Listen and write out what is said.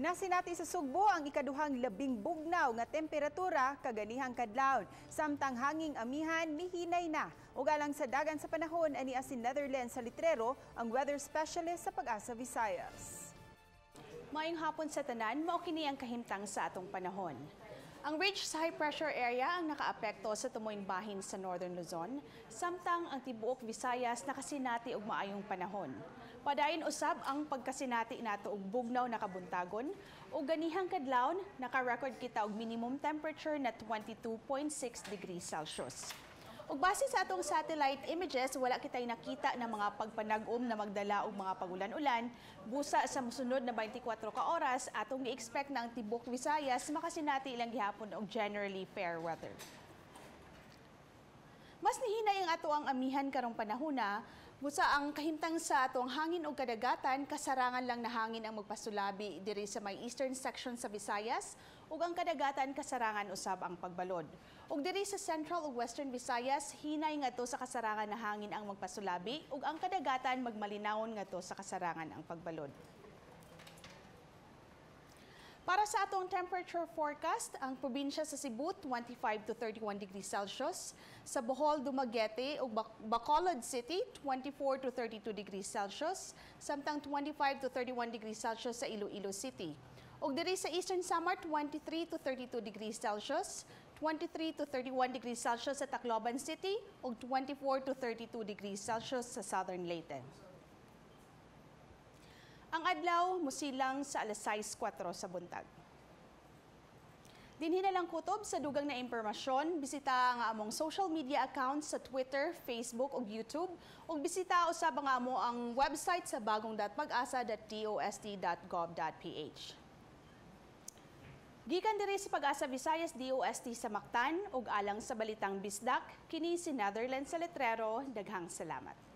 Nasinati sa Sugbo ang ikaduhang labing bugnaw nga temperatura kaganihang kadlawon. Samtang hanging amihan mihinay na. Ug alang sa dagan sa panahon, ani si Netherlands Salitrero, ang weather specialist sa Pag-asa Visayas. Maayong hapon sa tanan, mao kini ang kahimtang sa atong panahon. Ang ridge sa high pressure area ang nakaapekto sa tumoy bahin sa Northern Luzon, samtang ang tibuok Visayas nakasinati og maayong panahon. Padayon usab ang pagkasinati nato og bugnaw na kabuntagon ug ganihang kadlawon naka-record kita og minimum temperature na 22.6 degrees Celsius. Ug base sa atong satellite images, wala kitay nakita na mga pagpanag-om na magdala og mga pagulan-ulan. Busa sa mosunod na 24 ka oras, atong gi-expect na ang tibuok Visayas makasinati ilang gihapon og generally fair weather. Mas nihinay ang ato ang amihan karong panahona, busa ang kahimtang sa atong hangin og kadagatan, kasarangan lang na hangin ang magpasulabi diri sa may eastern section sa Visayas ug ang kadagatan kasarangan usab ang pagbalod. Ug diri sa central ug western Visayas, hinay ngadto sa kasarangan na hangin ang magpasulabi ug ang kadagatan magmalinawon ngadto sa kasarangan ang pagbalod. Para sa atong temperature forecast, ang probinsya sa Cebu 25 to 31 degrees Celsius, sa Bohol, Dumaguete ug Bacolod City 24 to 32 degrees Celsius, samtang 25 to 31 degrees Celsius sa Iloilo City. Ug diri sa Eastern Samar 23 to 32 degrees Celsius, 23 to 31 degrees Celsius sa Tacloban City ug 24 to 32 degrees Celsius sa Southern Leyte. Ang adlaw musilang sa alas 6:04 sa buntag. Dinhi na lang kutob. Sa dugang na impormasyon, bisita ang among social media accounts sa Twitter, Facebook ug YouTube ug bisita usab ang amo ang website sa bagong.pagasa.dost.gov.ph. Gikan diri sa Pag-asa Visayas DOST sa Mactan ug alang sa Balitang Bisdak, kini si Netherlands Salitrero. Daghang salamat.